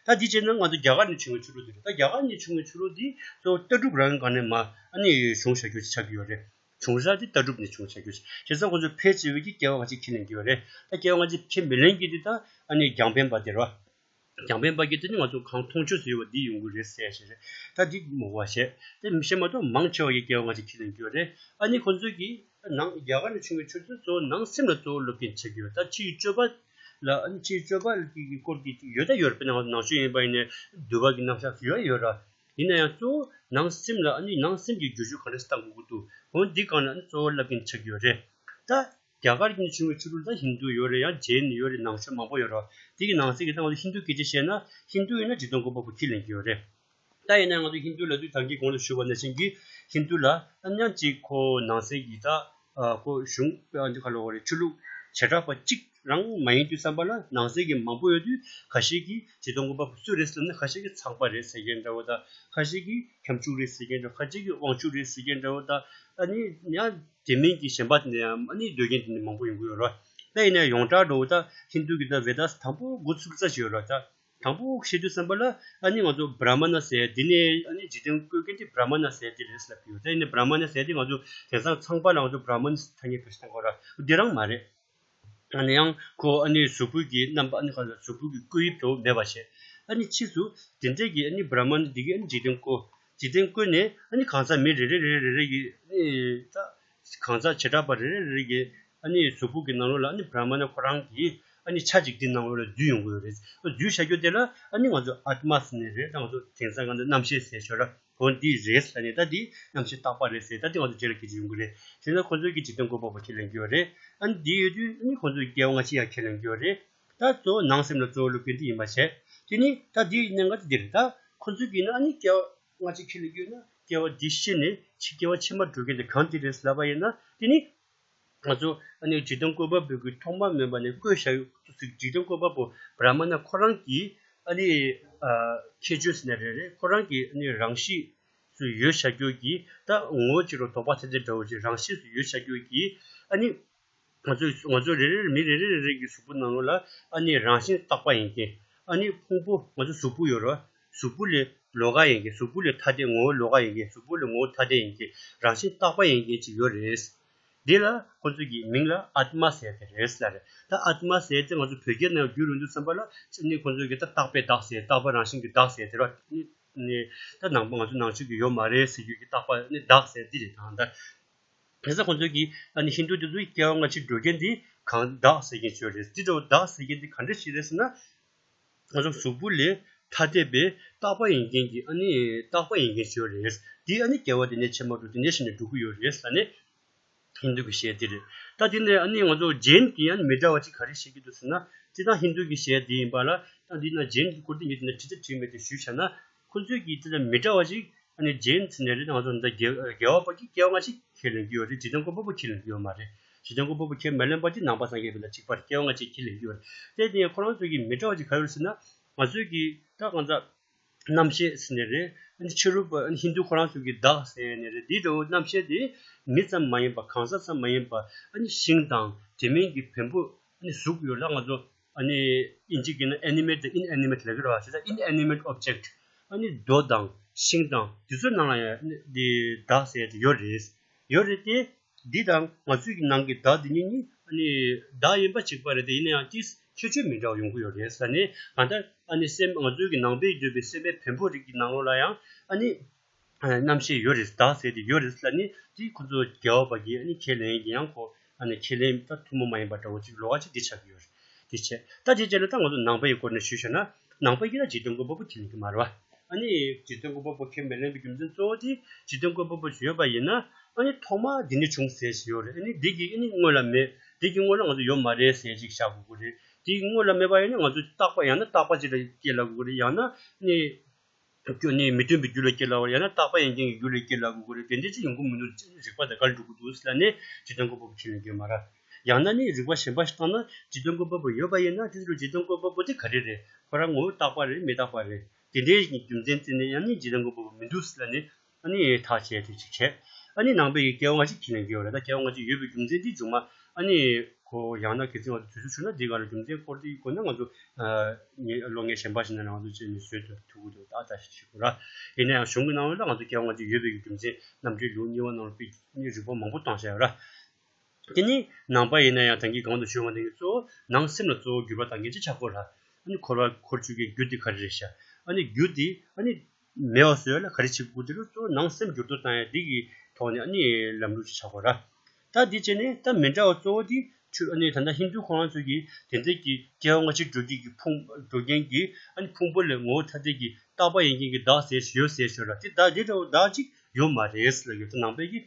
ད་འདི་བྱས་ན་ང་ཚོ་རྒྱ་གར་ནས་བྱུང་བའི་ཆོས་ལུགས་དེ་རེད། ད་རྒྱ་གར་ནས་བྱུང་བའི་ཆོས་ལུགས་འདི་གཙོ་བོ་ལྟ་གྲུབ་རང་གི་སྒང་ནས་མ་ཨ་ནི་བྱུང་བཞག་རྒྱུ་ཆགས་ཀྱི་ཡོད་རེད། བྱུང་ས་དེ་ལྟ་གྲུབ་ནས་བྱུང་བཞག་རྒྱུ་ཆགས། བྱས་ཙང་ཁོ་ཚོ་ཕལ་ཆེ་བས་ཀྱི་སྐྱེ་བ་སྔ་ཕྱི་ཁས་ལེན་གྱི་ཡོད་རེད། ད་སྐྱེ་བ་སྔ་ཕྱི་ཁས་མི་ལེན་གྱི་འདི་ད་ཨ་ནི་རྒྱང་འཕེན་པ་དེ་རེད་བ། རྒྱང་འཕེན་པ་གི་དེ་ནི་ང་ཚོ་གང་མཐོང་ཆོས་སུ་ཡོད་པ་འདི་ཡོང་གི་རེད་ཟེར་ཞིག་རེད། ད་འདི་མོ་བ་བྱས། དེ་མི་ཤེས་མ་གཏོགས་མང་ཆེ་བ་ཡི་སྐྱེ་བ་སྔ་ཕྱི་ཁས་ལེན་གྱི་ཡོད་རེད། ཨ་ནི་ཁོ་ཚོས་ཀྱི་ནང་རྒྱ་གར་ནས་བྱུང་བའི་ཆོས་ཚུལ་གཙོ་བོ་ནང་སེམས་ལ་གཙོ་བོ་སློབ་མཁན་ཆགས་ཀྱི་ཡོད། ད་ཕྱིའི་སྤྱོད་པ་ལ་ཨ་ནི་ཕྱིའི་སྤྱོད་པ་གི་སྐོར་གྱི་ཡོད་ད་ཡོད་རེད། དཔེར་ན་ནང་ཆོས་ཡིན་པ་ཡིན་ནའི་འདུལ་བ་གི་རྣམ་གཞག་ཡོད་ཡོད་ར། ཡིན་ན་ཡང་གཙོ་བོ་ནང་སེམས་ལ་ཨ་ནི་ནང་སེམས་ཀྱི་འགྱུར་ཕྱོགས་ག་འདྲ་སེ་བཏང་དགོས་ཀྱི་འདུག་འོ་འདི་སྒང་ལ་ཨ་ནི་གཙོ་བོ་བསླབ་མཁན་ཆགས་ཀྱི་ཡོད་རེད། ད་རྒྱ་གར་གྱི་བྱུང་བའི་ཆོས་ལུགས་ད་ཧིན་དུ་ཡོད་རེད། ཡང་ཇེན་ཡོད་རེད། ནང་ཆོས་མང་པོ་ཡོད་རེད། དེ་གི་ནང་གསེས་ཀྱི་ད་ང་ཚོ་ཧིན་དུ་སྐད་ཆ་བཤད་ན་ཧིན་དུ་ཡིན་ན་འཇིག་རྟེན་བཀོད་པ་པོ་ཁས་ལེན་གྱི་ཡོད་རེད། ད་ཡིན་ན་ང་ཚོ་ཧིན་དུ་ལབ་དུས་ད་གིན་གོང་ལ་ཞུས་པ་ནང་བཞིན་གྱི་ཧིན་དུ་ལ་ཨ་ནི་ཡང་ཅིག་ཁོ་ནང་གསེས་ཀྱི་ད་ཨ་ཁོ་གཞུང་ཨ་འདི་ག་ལབ་དགོས་རེད། ཆོས་ལུགས་བྱེ་བྲག་པ་གཅིག་རང་མ་ཡིན་དུས་ཙམ་པ་ལ་ནང་གསེས་ཀྱི་མང་པོ་ཡོད་དུས་ཁ་ཤས་ཀྱིས་འཇིག་རྟེན་བཀོད་པ་པོ་སུ་རེད་ཟེར་ན་ཁ་ཤས་ཀྱིས་ཚངས་པ་རེད་ཟེར་མཁན་འདྲ་བོ་དང་། ཁ་ཤས་ཀྱིས་ཁྱབ་འཇུག་རེད་ཟེར་མཁན་འདྲ། ཁ་ཤས་ཀྱིས་དབང་ཕྱུག་རེད་ཟེར་མཁན་འདྲ་བོ་དང་། ཨ་ནི་ཡང་དེ་མིན་གྱི་གཞན་པ་དེ་འདྲ་ཡང་ཨ་ནི་འདོད་མཁན་དེ་འདྲ་མང་པོ་ཡོང་གི་ཡོད་རེད། ད་ཡིན་ན་ཡོངས་གྲགས་འདྲ་བོ་ད་ཧིན་དུ་གི་ད་བེ་དཱ་སི་དང་པོ་འགོ་ཚུགས་ས་ཞིག་ཡོད་རེད། ད་དང་པོ་བཤད་དུས་ཙམ་པ་ལ་ཨ་ནི་ང་ཚོ་བྲ་མ་ན་ཟེར་དེ་ནས་ཨ་ནི་འཇིག་རྟེན་བཀོད་མཁན་དེ་བྲ་མ་ན་ཟེར་དེ་རེད་ལབ་ཀྱི་ཡོད། ད་ཡིན་ན་བྲ་མ་ན་ཟེར་དེ་ང་ཚོ་དེང་སང་ཚངས་པ་ལ་ང་ཚོ་བྲ་མ་ན་ཐ་སྙད་བེད་སྤྱོད་གཏོང་གི་ཡོད་རེད། དེ་རང་མ་རེད། ཨ་ནི་ཡང་ཁོ་ཨ་ནི་གཟུགས་པོ་གི་རྣམ་པ་ཨ་ནི་ག་ལ་གཟུགས་པོ་གི་བཀོད་དབྱིབས་དེ་མེད་པ་བྱས། ཨ་ནི་ཕྱིས་སུ་དེ་འདྲས་ཀྱི་ཨ་ནི་བྲ་མ་ན་འདི་གིས་ཨ་ནི་འཇིག་རྟེན་བཀོད། འཇིག་རྟེན་བཀོད་ནས་ཨ་ནི་གང་ཟག་མི་རེ་རེ་རེ་རེ་རེ་གི་ཨ་ནི་ད་གང་ཟག་བྱེ་བྲག་པ་རེ་རེ་རེ་རེ་གི་ཨ་ནི་གཟུགས་པོ་གི་ནང་ལོགས་ལ་ཨ་ནི་བྲ་མ་ན་ཁོ་རང་གི་ཨ་ནི་ཆ་གཅིག་འདི་ནང་ལོགས་ལ་བསྡུས་ཡོང་གི་ཡོད་རེད། བསྡུས་བཞག་རྒྱུ་དེ་ལ་ཨ་ནི་ང་ཚོ་ཨཱཏྨ་ཟེར་ནི་རེད། ད་ང་ཚོ་དེང་སང་གང་ལྟར་རྣམ་ཤེས་ཟེར་ཞོར་ར། འོ་འདི་རེད་ལབ་ནས་ད་འདི་རྣམ་ཤེས་རྟག་པ་རེད་ཟེར། ད་འདི་ང་ཚོ་རྗེས་ལ་སྐད་ཆ་ཡོང་གི་རེད། བྱས་ན་ཁོ་ཚོས་ཀྱི་འཇིག་རྟེན་བཀོད་པ་པོ་ཁས་ལེན་གྱི་ཡོད་རེད། ཨ་ནི་འདི་ཡོད་དུས་ཨ་ནི་ཁོ་ཚོས་སྐྱེ་བ་སྔ་ཕྱི་ཡང་ཁས་ལེན་གྱི་ཡོད་རེད། ད་གཙོ་བོ་ནང་སེམས་ལ་གཙོ་བོ་སློབ་མཁན་འདི་ཡིན་པ་བྱས། དེ་ནི་ད་འདི་གནད་འགག་འདི་རེད། ད་ཁོ་ཚོས་ཀྱི་ན་ཨ་ནི་སྐྱེ་བ་སྔ་ཕྱི་ཁས་ལེན་གྱི་ཡོད་ན་སྐྱེ་བ་འདི་ཤི་ནས་ཕྱི་སྐྱེ་བ་ཕྱི་མ་འགྲོ་མཁན་དེ་གང་དེ་རེད་ལབ་པ་ཡིན་ན་དེ་ནི། ང་ཚོ་ཨ་ནི་འཇིག་རྟེན་བཀོད་པ་པོ་གི་ཐོག་མ་མེད་པ་ནས་བཀོད་བཞག་ཡོད་དུས་འཇིག་རྟེན་བཀོད་པ་པོ་བྲ་མ་ན་ཁོ་རང་གིས་ཨ་ནི་ཨ་ཁྱད་ཆོས་ཟེར་ན་རེ་རེ་ཁོ་རང་གི་ཨ་ནི་རང་གཤིས་སུ་ཡོད་བཞག་རྒྱུ་གི་ད་ངོ་བོ་གཅིག་རོ་དོགས་པ་ཚད་ཚད་འདྲ་བོ་ཅིག་རང་གཤིས་སུ་ཡོད་བཞག་རྒྱུ་གི་ཨ་ནི་ང་ཚོ་ང་ཚོ་རེ་རེ་མི་རེ་རེ་རེ་གི་གཟུགས་པོ་ནང་ལོགས་ལ་ཨ་ནི་རང་བཞིན་རྟག་པ་ཡིན་མཁན། ཨ་ནི་ཕུང་པོ་ང་ཚོ་གཟུགས་པོ་ཡོད་ར། གཟུགས་པོ་ལས་ལོགས་ཀ་ཡིན་མཁན། གཟུགས་པོ་ལས་ཐ་དད་ངོ་བོ་ལོགས་ཀ་ཡིན་མཁན། གཟུགས་པོ་ལས་ངོ་བོ་ཐ་དད་ཡིན་མཁན། རང་བཞིན་རྟག་པ་ཡིན་མཁན་ཅིག་ཡོད་རེད། འདི་ལ་ཁོ་ཚོ་གི་མིང་ལ་ཨཱཏྨ་ཟེར་ཏེ་རེད་ལབ་རེད། ད་ཨཱཏྨ་ཟེར་ཏེ་ང་ཚོ་བོད་སྐད་ནང་བསྒྱུར་ཡོང་དུས་ཙམ་པ་ལ་ཨ་ནི་ཁོ་ཚོ་གི་ད་རྟག་པའི་བདག་ཟེར། རྟག་པ་རང་བཞིན་གྱི་བདག་ཟེར་དེ་ར་ནི་ནི་ད་ནང་པ་ང་ཚོ་ནང་ཆོས་ཀྱི་ཡོད་མ་རེད་ཟེར་རྒྱུ་གི་རྟག་པ་ནི་བདག་ཟེར་འདི་རེད། ད་ད་བྱས་ཙང་ཁོ་ཚོ་གི་ཨ་ནི་ཧིན་དུ་དེ་ཚོའི་སྐྱེ་བ་སྔ་ཕྱི་འགྲོ་མཁན་འདི་གང་བདག་ཟེར་མཁན་ཅིག་ཡོད་རེད། འདི་འདྲ་བོ་བདག་ཟེར་མཁན་འདི་ག་འདྲ་ཞིག་རེད་ཟེར་ན། ང་ཚོ་གཟུགས་པོ་ལས་ཐ་དད་པའི་རྟག་པ་ཡིན་མཁན་གྱི་ཨ་ནི་རྟག་པ་ཡིན་མཁན་ཞིག་ཡོད་རེད། འདི་ཨ་ནི་སྐྱེ་བ་འདི་ནས་ཕྱི་མ་འགྲོ་འདི་ནས་གཞི་ནས་འགྲོ་གི་ཡོད་རེད་ལབ་ནས་ཧིན་དུ་གི་གཞས་འདི་རེད། ད་འདི་ནས་ཨ་ནི་ང་ཚོ་ཇེན་གྱི་ཨ་ནི་མི་འདྲ་བ་ཅིག་ག་རེ་བཤད་ཀྱི་འདུག་ཟེར་ན། སྤྱིར་བཏང་ཧིན་དུ་གི་གཞས་འདི་ཡིན་པ་ལ་ད་འདི་ན་ཇེན་གྱི་སྐོར་འདི་ངས་འདི་ན་ཁྲིད་ཚར་བྲིས་མེད་དེ་ཞུས་བྱས་ན། ཁོ་ཚོས་ཀྱི་དེ་ལ་མི་འདྲ་བ་ཅིག་ཨ་ནི་ཇེན་ཟེར་ནས་རེད། ང་ཚོ་འདི་རྒྱལ་རྒྱལ་བ་པ་གི་སྐྱེ་བ་སྔ་ཕྱི་ཁས་ལེན་གྱི་ཡོད་རེད། འཇིག་རྟེན་བཀོད་པ་པོ་ཁས་ལེན་གྱི་ཡོད་མ་རེད། འཇིག་རྟེན་བཀོད་པ་པོ་ཁས་མ་ལེན་པ་དེ་ནང་པ་སངས་རྒྱས་པ་དང་གཅིག་པ་རེད། སྐྱེ་བ་སྔ་ཕྱི་ཁས་ལེན་གྱི་ཡོད་རེད། དེ་དེ་ཁོ་རང་ཚོ་གི་མི་འདྲ་བ་ཅིག་ག་རེ་ཡོད་ཟེར་ན། ང་ཚོས་ཀྱི་ད་གང་ཟག་རྣམ་ཤེས་ཟེར་ནས་རེད། ཨ་ནི་ཕྱི་རོལ་པ་ཨ་ནི་ཧིན་དུ་ཁོ་རང་ཚོ་གི་བདག་ཟེར་ནས་རེད། འདི་འདྲ་བོ་རྣམ་ཤེས་དེ་མི་ཙམ་མ་ཡིན་པ་གང་ཟག་ཙམ་མ་ཡིན་པ་ཨ་ནི་ཤིང་དང་དེ་མིན་གྱི་བེམ་པོ་ཨ་ནི་གཟུགས་ཡོད་ལ་ང་ཚོ། ཨ་ནི་ཨིན་ཇི་གི་ནང་animate དང་inanimate ལབ་ཀྱི་རེད་བ། བྱས་ཙང་inanimate object ཨ་ནི་རྡོ་དང་ཤིང་དང་དེ་ཚོའི་ནང་ལ་ཡང་ཨ་ནི་འདི་བདག་ཟེར་ཡ་དེ་ཡོད་རེད། ཡོད་རེད་དེ། འདི་དང་ང་ཚོའི་གི་ནང་གི་བདག་འདི་གཉིས་ནི་ཨ་ནི་བདག་ཡིན་པ་གཅིག་པ་རེད་དེ། ཡིན་ན་ཡང་ཏིས་ཁྱད་ཆོས་མི་འདྲ་བ་ཡོང་གི་ཡོད་རེད་ཟེར་ནས། གང་ལྟར་ཨ་ནི་སེམས་ང་ཚོའི་གི་ནང་པའི་བརྗོད་པའི་སེམས་པའི་བེམ་པོ་རིགས་ཀྱི་ནང་ལོགས་ལ་ཡང་ཨ་ནི། རྣམ་ཤེས་ཡོད་རེད། བདག་ཟེར་དེ་ཡོད་རེད་ལབ་ནི་དེ་ཁོ་ཚོ་རྒྱལ་བ་པ་གིས་ཨ་ནི་ཁས་ལེན་ཡང་ཁོ་ཨ་ནི་ཁས་ལེན་ད་ཐུན་མོང་མ་ཡིན་པ་འདྲ་བོ་ཅིག་ལོགས་ཀ་ཅིག་འདི་ཆགས་ཀྱི་ཡོད་རེད། དེ་བྱས་ད་དེ་རྗེས་ལ་ད་ང་ཚོ་ནང་པ་ཡི་སྐོར་ནས་ཞུས་བྱས་ན། ནང་པ་གིས་ད་འཇིག་རྟེན་བཀོད་པ་པོ་ཁས་ལེན་གྱི་མ་རེད་བ། ཨ་ནི་འཇིག་རྟེན་བཀོད་པ་པོ་ཁས་མི་ལེན་པའི་རྒྱུ་མཚན་གཙོ་བོ་དེ་འཇིག་རྟེན་བཀོད་པ་པོ་ཞིག་ཡོད་པ་ཡིན་ན་ཨ་ནི་ཐོག་མར་འདི་ནས་བྱུང་ཟེར་ཞིག་ཡོད་རེད། ཨ་ནི་འདི་གིས་ཨ་ནི་སྔོན་ལ་མེད། དེ་གི་སྔོན་ལ་ང་ཚོ་ཡོད་མ་རེད་ཟེར་ཅིག་བཞག་དགོས་ཀྱི་རེད། དེ་གི་སྔོན་ལ་མེད་པ་ཡིན་ན་ང་ཚོ་རྟག་པ་ཡང་ན་རྟག་པ་ཅིག་ལ་སྐྱེལ་ལ་དགོས་ཀྱི་རེད། ཡང་ན་ནི། སྐྱོན་ནི་མི་མཐུན་པའི་རྒྱུ་ལ་སྐྱེལ་ལ་བ་ཡང་ན་རྟག་པ་ཡིན་མཁན་གྱི་རྒྱུ་ལ་སྐྱེལ་ལ་དགོས་ཀྱི་རེད། དེ་འདྲ་ཅིག་ཡོང་གི་མི་འདུག་རིགས་པ་དེ་ག་རེ་འགྲོ་གི་འདུག་ཟེར་ལ་ནི་འཇིག་རྟེན་བཀོད་པ་པོ་ཁས་ལེན་གྱི་ཡོད་མ་རེད། ཡང་ན་ནི་རིགས་པ་གཞན་པ་ཞིག་བཏང་ན་འཇིག་རྟེན་བཀོད་པ་པོ་ཡོད་པ་ཡིན་ན་དེ་ཚོ་འཇིག་རྟེན་བཀོད་པ་པོ་དེ་ག་རེ་རེད། ཁོ་རང་ངོ་བོ་རྟག་པ་རེད་མི་རྟག་པ་རེད། དེ་འདྲའི་རྒྱུ་མཚན་བརྩིས་ནས་ཡང་ནི་འཇིག་རྟེན་བཀོད་པ་པོ་མི་འདུག་ཟེར་ལ་ནི་ཨ་ནི་ཐག་བཅད་དེ་ཅིག་བྱས། ཨ་ནི་ནང་པའི་སྐྱེ་བ་སྔ་ཕྱི་ཁས་ལེན་གྱི་ཡོད་རེད། ད་སྐྱེ་བ་སྔ་ཕྱི་ཡོད་པའི་རྒྱུ་མཚན་དེ་མཇུག་མ་ཨ་ནི་ཁོ་ཡང་ན་གལ་སྲིད་ང་ཚོ་དུས་ཚོད་བྱུང་ན་འདི་ག་ལ་རྒྱུ་མཚན་སྐོར་དེ་དགོས་ན་ང་ཚོ་ཨ་ནི་གློག་བརྙན་གཞན་པ་ཞིག་ནང་ལ་ང་ཚོ་བྱས་ནས་བཟོས་ཐུབ་ཐུབ་ཀྱི་འདུག་ད་ལྟ་ཞིག་བྱེད་དགོས་ར། ཡིན་ན་ཡང་གཞུང་གི་ནང་ལ་ང་ཚོ་སྐྱེ་བ་སྔ་ཕྱི་ཡོད་པའི་རྒྱུ་མཚན་རྣམ་འགྲེལ་ལེའུ་གཉིས་པ་ནང་ལ་དཔེ་རིགས་པ་མང་པོ་བཏང་བཞག་ཡོད་ར། དེ་ནི་ནང་པ་ཡིན་ན་ཡང་ད་གིན་གོང་དུ་ཞུས་པ་ནང་བཞིན་གཙོ་བོ་ནང་སེམས་ལ་གཙོ་བོ་གྱུར་པ་དང་ངེས་ཅན་ཆགས་སྐོར་ལ། ཨ་ནི་འཁོར་བ་འཁོར་བཅུག་གི་རྒྱུ་དེ་ག་རེ་རེད་ཤག་ཨ་ནི་རྒྱུ་དེ་ཨ་ནི་མེད་པ་བཟོ་ཡ་ལ་ག་རེ་བྱེད་དགོས་དེ་ལ་གཙོ་བོ་ནང་སེམས་འགྱུར་ལྡོག་བཏང་ཡ་འདི་གི་ཐོག་ནས་ཨ་ནི་ལམ་ལུགས་ཅིག་ཆགས་སྐོར་ར། ད་འདི་བྱས་ནས་ད་མི་འདྲ་བ་གཙོ་བོ་དེ་ཆུ་ཨ་ནི་ད་ལྟ་ཧིན་རྡུ་ཁོ་རང་ཚོ་གིས་དེ་འདྲ་གི་སྐྱེ་བ་སྔ་ཕྱི་འགྲོ་རྒྱུ་གི་ཕུང་འགྲོ་མཁན་གྱི་ཨ་ནི་ཕུང་པོ་ལས་ངོ་བོ་ཐ་དད་ཀྱི་རྟག་པ་ཡིན་མཁན་གྱི་བདག་ཟེར་ཡོད་ཟེར་ཞོར་ར་དེ་བདག་དེ་འདྲ་བོ་བདག་ཅིག་ཡོད་མ་རེད་ཟེར་ལ་ཡོད། ད་ནང་པའི་གི་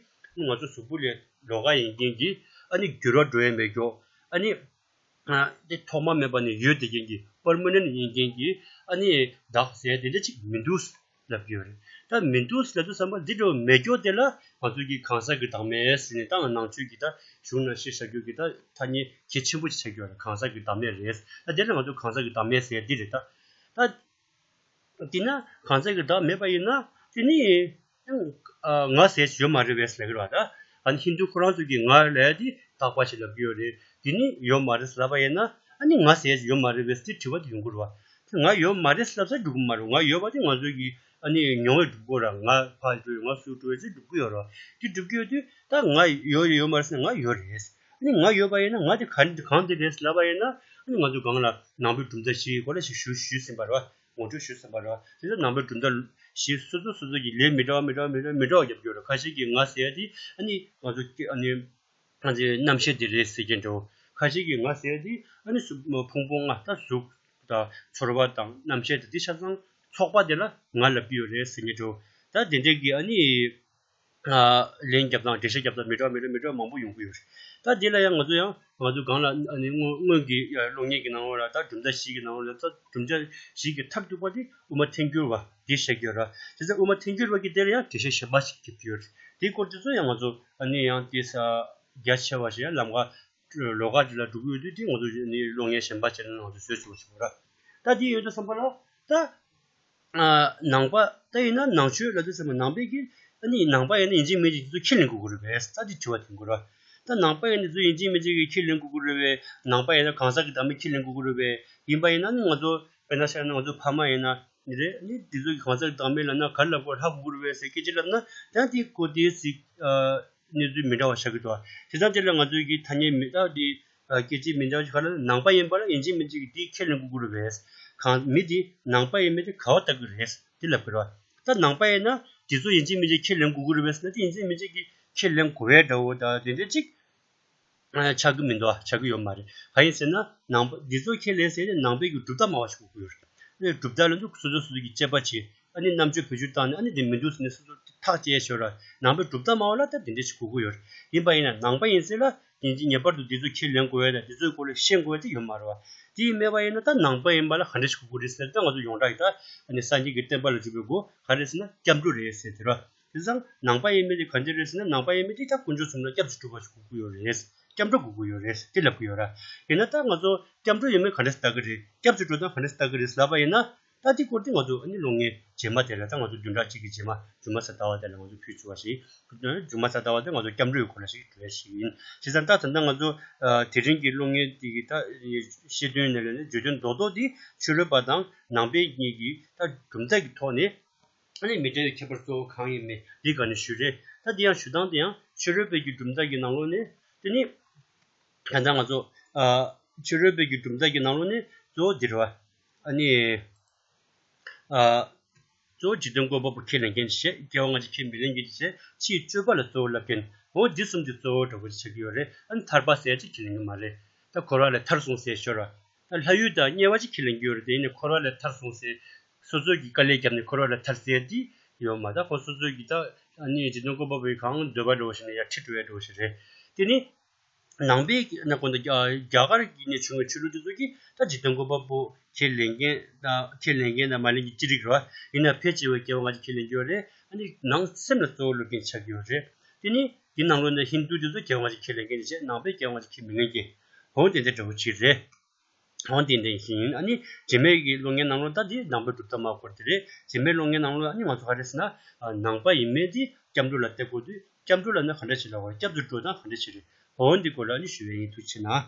ང་ཚོ་གཟུགས་པོ་ལས་ལོགས་ཀ་ཡིན་མཁན་གྱི་ཨ་ནི་འགྱུར་བ་འགྲོ་ཡ་མེད་མཁན་ཨ་ནི་ཨ་དེ་ཐོག་མ་མེད་པ་ནས་ཡོད་བསྡད་མཁན་གྱི་པར་མ་ནན་ཡིན་མཁན་གྱི་ཨ་ནི་བདག་ཟེར་དེ་འདྲ་ཅིག་མི་འདུག་ལབ་ཀྱི་ཡོད་རེད། ད་མི་འདུག་ལབ་དུས་ཙམ་པ་འདི་འདྲ་བོ་མེད་མཁན་དེ་ལ་ང་ཚོ་གི་གང་ཟག་གི་བདག་མེད་ཟེར་ནས་ད་ནང་ཆོས་ཀྱི་ད་གཞུང་ནང་བཤད་བཞག་རྒྱུ་གི་ད་ཐ་སྙད་གལ་ཆེན་པོ་ཞིག་ཆགས་ཀྱི་ཡོད་རེད། གང་ཟག་གི་བདག་མེད་རེད། ད་དེ་ལ་ང་ཚོ་གང་ཟག་གི་བདག་མེད་ཟེར་འདི་རེད་ད། ད། དེས་ན་གང་ཟག་གི་བདག་མེད་པ་ཡིན་ན་དེ་ནི་ཡང་ང་ཟེར་ཡོད་མ་རེད་པས་ལབ་ཀྱི་རེད་བ། ད་ཨ་ནི་ཧིན་རྡུ་ཁོ་རང་ཚོ་གིས་ང་ལབ་ཡ་དེ་རྟག་པ་ཞིག་ལབ་ཀྱི་ཡོད་རེད། དེ་ནི་ཡོད་མ་རེད་ལབ་པ་ཡིན་ན་ཨ་ནི་ང་ཟེར་ཡོད་མ་རེད་པས་དེ་དྲི་བ་དེ་ཡོང་གི་རེད་བ། ང་ཡོད་མ་རེད་ལབ་ས་འགྲུབ་ཀྱི་མ་རེད། ང་ཡོད་པ་དེ་ང་ཚོ་གི་ཨ་ནི་མྱོང་བས་འགྲུབ་དགོས་ར། ང་ཕར་འགྲོ་ཡོད་ང་ཚུར་འགྲོ་ཡོད་ཚེ་འགྲུབ་ཀྱི་ཡོད་ར། དེ་འགྲུབ་ཀྱི་ཡོད་དུས་ད་ང་ཡོད་ཡོད་མ་རེད་ཟེར་ན་ང་ཡོད་རེད། ཨ་ནི་ང་ཡོད་པ་ཡིན་ན་ང་དེ་ག་གང་དེ་རེད་ལབ་པ་ཡིན་ན་ཨ་ནི་ང་ཚོ་གང་ལ་ནང་པའི་གྲུབ་མཐའ་བཞིའི་སྐོར་ལ་ཞིག་ཞུ་ཞུས་ཟིན་པ་རེད་བ། ངོ་སྤྲོད་ཞུས་ཟིན་པ་རེད་བ། དེ་ཚོ་ནང་པའི་གྲུབ་མཐའ་བཞི་སོ་སོ་སོ་སོ་གི་ལས་མི་འདྲ་བ་མི་འདྲ་བ་མི་འདྲ་བ་མི་འདྲ་བ་རྒྱབ་ཀྱི་ཡོད་རེད། ཁ་ཤས་ཀྱིས་ང་ཟེར་ཡ་དེ་ཨ་ནི་ང་ཚོ་ཨ་ནི་ང་ཚོའི་རྣམ་ཤེས་དེ་རེད་ཟེར་གྱིན་འགྲོ། ཁ་ཤས་ཀྱིས་ང་ཟེར་ཡ་དེ་ཨ་ནི་གཟུགས་ཕུང་པོ་ལྔ་ད་གཟུགས་དང་ཚོར་བ་དང་རྣམ་ཤེས་དེ་དེ་ཆ་ཚང་ཚོགས་པ་དེ་ལ་ང་ལབ་ཀྱི་ཡོད་རེད་ཟེར་གྱིན་འགྲོ། ད་དེ་འདྲས་ཀྱི་ཨ་ནི། ལན་རྒྱབ་སྟངས་འགྲེལ་བཤད་རྒྱབ་སྟངས་མི་འདྲ་བ་མི་འདྲ་བ་མི་འདྲ་བ་མང་པོ་ཡོང་གི་ཡོད་རེད། ད་འདི་ལ་ཡང་ང་ཚོ་ཡང་ང་ཚོ་གང་ལ་ཨ་ནི་སྔོན་སྔོན་གྱི་གློག་བརྙན་གྱི་ནང་ལ་ད་གྲུབ་མཐའ་བཞི་གི་ནང་ལ་ད་གྲུབ་མཐའ་བཞི་གི་མཐར་ཐུག་པ་དེ་དབུ་མ་ཐལ་འགྱུར་བ་འདི་བཤད་ཀྱི་ཡོད་རེད། དེ་ཚེ་དབུ་མ་ཐལ་འགྱུར་བ་གི་དེ་ལ་ཡང་འགྲེལ་བཤད་གཞན་པ་ཞིག་རྒྱབ་ཀྱི་ཡོད་རེད། དེའི་སྐོར་དེ་ཚོ་ཡང་ང་ཚོ་ཨ་ནི་ཡང་དེ་ས་རྒྱ་ཆེ་བ་ཞིག་ཡང་ལམ་ཁ་ལོགས་ཀ་དེ་ལ་འགྲོ་གི་ཡོད་དུས་དེ་ང་ཚོ་ཨ་ནི་གློག་བརྙན་གཞན་པ་བྱས་ན་ང་ཚོ་བཟོས་ཆོག་ཆོག་ར། ད་དེ་ཡོད་དུས་ཙམ་པ་ལ་ད། ནང་པ་ད་ཡིན་ན་ནང་ཆོས་ལབ་དུས་ཙམ་པ་ནང་པའི་གི་ཨ་ནི་ནང་པ་ཡིན་ན་ཡིན་གཅིག་མིན་གཅིག་དེ་ཚོ་ཁས་ལེན་དགོས་ཀྱི་རེད་པས་ད་དེ་དྲི་བ་དྲི་དགོས་རེད། ད་ནང་པ་ཡིན་ན་དེ་ཚོ་ཡིན་གཅིག་མིན་གཅིག་གི་ཁས་ལེན་དགོས་ཀྱི་རེད་པས། ནང་པ་ཡིན་ན་གང་ཟག་གི་བདག་མེད་ཁས་ལེན་དགོས་ཀྱི་རེད་པས། ཡིན་པ་ཡིན་ན་ནི་ང་ཚོ་དཔེར་ན་བཤད་ན་ང་ཚོ་ཕ་མ་ཡིན་ན་ནི་རེད་ནི་དེ་ཚོ་གི་གང་ཟག་གི་བདག་མེད་ལབ་ན་ག་རེ་ལབ་དགོས་ཧ་གོ་གི་རེད་པས་ཟེར་སྐད་ཆ་ལབ་ན་ད་དེ་གོ་དེ་ཟིག་གནས་ཚུལ་མི་འདྲ་བ་ཆགས་ཀྱི་འདུག་དེ་དང་དེ་ལ་ང་ཚོའི་གི་ཐ་སྙད་མི་རྟག་དེ་སྐད་ཆའི་མི་འདྲ་བ་ཞིག་ག་ལ་ནང་པ་ཡིན་པ་ལ་ཡིན་གཅིག་མིན་གཅིག་གི་དེ་ཁས་ལེན་དགོས་ཀྱི་རེད་པས། གང་མི་དེ་ནང་པ་ཡིན་མིན་དེ་ག་བ་ལྟ་གི་རེད་དེ་ལབ་ཀྱི་རེད། ད་ནང་པ་ཡིན་ན་དེ་ཚོ་ཡིན་གཅིག་མིན་གཅིག་ཁས་ལེན་དགོས་ཀྱི་རེད་པས་ཟེར་ན་དེ་ཡིན་གཅིག་མིན་གཅིག་གི་ཁས་ལེན་དགོས་པའི་འདྲ་བོ་དང་དེ་འདྲ་ཅིག་ཆགས་ཀྱི་མི་འདུག་ཨ། ཆགས་ཀྱི་ཡོད་མ་རེད། གང་ཡིན་ཟེར་ན་ནང་པ་འདི་ཚོ་ཁས་ལེན་ཟེར་ནས་ནང་པའི་གི་གྲུབ་མཐའ་སྨྲ་བ་ཞིག་དགོས་ཀྱི་ཡོད་རེད། གྲུབ་མཐའ་ལ་འདུག་སོ་སོ་སོ་སོ་གི་དཔྱད་པ་བྱེད་ཨ་ནི་རྣམ་དཔྱོད་བེད་སྤྱོད་བཏང་ནས་ཨ་ནི་འདི་མི་འདུག་ཟེར་ནས་སོ་སོ་ཐག་བཅད་ཤོར་ར། ནང་པའི་གྲུབ་མཐའ་སྨྲ་བ་ལ་ད་འདི་འདྲ་ཞིག་དགོས་ཀྱི་ཡོད་རེད། ཡིན་པ་ཡིན་ན་ནང་པ་ཡིན་ཟེར་ལ་ཡིན་གཅིག་ངེས་པར་དུ་འདི་ཚོ་ཁས་ལེན་དགོས་ཡ་དང་འདི་ཚོའི་སྐོར་ལ་ཤེས་དགོས་ཡ་དེ་ཡོད་མ་རེད་བ། དེ་ཡིན་མེད་པ་ཡིན་ན་ད་ནང་པ་ཡིན་པ་ལ་ག་འདྲ་ཞིག་དགོས་ཀྱི་རེད་ཟེར་ད་ང་ཚོ་ཡོངས་གྲགས་ཀྱི་ད་ཨ་ནི་སངས་རྒྱས་ཀྱི་བསྟན་པ་ལ་འཇུག་པའི་སྒོ་ག་རེ་ཟེར་ན་སྐྱབས་འགྲོ་རེད་ཟེར་དེ་ར། དེ་ཙང་ནང་པ་ཡིན་མིན་དེ་ག་འདྲ་རེད་ཟེར་ན་ནང་པ་ཡིན་མིན་དེ་ད་དཀོན་མཆོག་གསུམ་ལ་སྐྱབས་སུ་འགྲོ་བ་ཞིག་དགོས་ཀྱི་ཡོད་རེད། སྐྱབས་འགྲོ་དགོས་ཀྱི་ཡོད་རེད་དེ་ལབ་ཀྱི་ཡོད་ར། ཡིན་ན་ད་ང་ཚོ་སྐྱབས་འགྲོ་ཡིན་མིན་ག་འདྲ་ལྟ་གི་རེད། སྐྱབས་སུ་འགྲོ་སྟངས་ག་འདྲ་ལྟ་གི་རེད་ལབ་པ་ཡིན་ན་ད་དེ་སྐོར་དེ་ང་ཚོ་ཨ་ནི་གློག་བརྙན་རྗེས་མ་དེ་ལ་ད་ང་ཚོ་བདུན་ཕྲག་གཅིག་གི་རྗེས་མ་མཇུག་མ་ས་ཟླ་བ་དེ་ལ་ང་ཚོ་ཕུལ་ཆོག་པ་ཞིག་མཇུག་མ་ས་ཟླ་བ་དེ་ང་ཚོ་སྐྱབས་འགྲོའི་སྐོར་ལ་ཞིག་འགྲོ་ཡ་ཞིག་ཡིན། བྱས་ཙང་ད་ད་ལྟ་ང་ཚོ་དེ་རིང་གི་གློག་བརྙན་དེ་གི་ད་བཤད་དོན་ནས་ལས་ནས་བརྗོད་དོན་རྡོག་རྡོག་དེ་ཕྱི་རོལ་པ་དང་ནང་པའི་གཉིས་ཀྱི་ད་གྲུབ་མཐའ་གི་ཐོག་ནས། ཨ་ནི་མི་འདྲ་བའི་ཁྱད་པར་གཙོ་བོ་གང་ཡིན་མིན་འདི་ག་ནས་ཞུ་རེད། ད་འདི་ཡང་ཞུ་སྟངས་དེ་ཡང་ཕྱི་རོལ་པའི་གི་གྲུབ་མཐའ་གི་ནང་ལོགས་ནས་དེ་ནི་ད་ལྟ་ང་ཚོ་ཨ་ཕྱི་རོལ་པའི་གི་གྲུབ་མཐའ་གི་ནང་ལོགས་ནས་གཙོ་བོ་འདི་རེད་བ། ཨ་ནི་ཨ་གཙོ་བོ་འཇིག་རྟེན་བཀོད་པ་པོ་ཁས་ལེན་མཁན་བྱས། སྐྱེ་བ་སྔ་ཕྱི་ཁས་མི་ལེན་མཁན་བྱས། ཕྱིའི་སྤྱོད་པ་ལ་གཙོ་བོ་ལབ་མཁན་འོ་འདི་གསུམ་དེ་གཙོ་བོ་འདྲ་པོ་ཆགས་ཀྱི་ཡོད་རེད། ཨ་ནི་ཐར་པ་ཟེར་ཅིག་ཁས་ལེན་གི་མ་རེད། ད་འཁོར་བ་ལས་ཐར་སོང་ཟེར་ཤོར་བ། ད་ལྷ་ཡུལ་དང་དམྱལ་བ་ཅིག་ཁས་ལེན་གྱི་ཡོད་རེད། དེ་ཡིན་ནའི་འཁོར་བ་ལས་ཐར་སོང་ཟེར། སོ་སོ་གི་དཀའ་ལས་བརྒྱབ་ནས་འཁོར་བ་ལས་ཐར་ཟེར་དེ་ཡོད་མ་རེད། ད་ཁོ་སོ་སོ་གི་ད་ཨ་ནི་འཇིག་རྟེན་བཀོད་པ་པོའི་གང་འདོད་པ་འདྲ་བོ་ཞིག་ནས་ཡར་ཁྲིད་འགྲོ་ཡ་འདྲ་བོ་ཞིག་རེད། དེ་ནི་ ནང་པའི་ནང་ཁོ་ན་རྒྱ་རྒྱ་གར་གྱི་ནས་བྱུང་བའི་ཆོས་ལུགས་དེ་ཚོ་གིས་ད་འཇིག་རྟེན་བཀོད་པ་པོ་ཁས་ལེན་མཁན་དང་ཁས་ལེན་མཁན་དང་མ་ལེན་མཁན་ཅི་རིགས་རེད་བ། ཡིན་ན་ཕལ་ཆེ་བའི་སྐྱེ་བ་སྔ་ཕྱི་ཁས་ལེན་རྒྱུ་རེད། ཨ་ནི་ནང་སེམས་ལ་གཙོ་བོ་སླེབས་མཁན་ཆགས་ཀྱི་ཡོད་རེད། དེ་ནི་དེ་ནང་ལོགས་ནས་ཧིན་དུ་དེ་ཚོ་སྐྱེ་བ་སྔ་ཕྱི་ཁས་ལེན་མཁན་ཅིག་བྱས། ནང་པའི་སྐྱེ་བ་སྔ་ཕྱི་ཁས་མི་ལེན་མཁན། འོ་དེ་འདྲ་འདྲ་བོ་ཅིག་རེད། འོ་དེ་འདྲ་ཞིག་ཡིན། ཨ་ནི་རྗེས་མའི་གི་སློབ་གཉེར་ནང་ལོགས་ད་དེ་ནང་པའི་གྲུབ་མཐའ་མ་སྐོར་དེ་རེད། རྗེས་མའི་སློབ་གཉེར་ནང་ལོགས་ཨ་ནི་ང་ཚོ་ག་རེ་ཟེར་ན། ནང་པ་ཡིན་མིན་དེ་སྐྱབས་འགྲོ་ལ་བལྟ་དགོས་དུས་སྐྱབས་འགྲོ་ལབ་ན་ག་འདྲ་ཞིག་ལབ་དགོས་རེད། སྐྱབས་སུ་འགྲོ་ན་ག་འདྲ་ཞིག་རེད། འོ་འདི་སྐོར་ལ་ཨ་ནི་ཞུ་བ་ཡིན། ཐུགས་རྗེ་ཆེ་གནང་།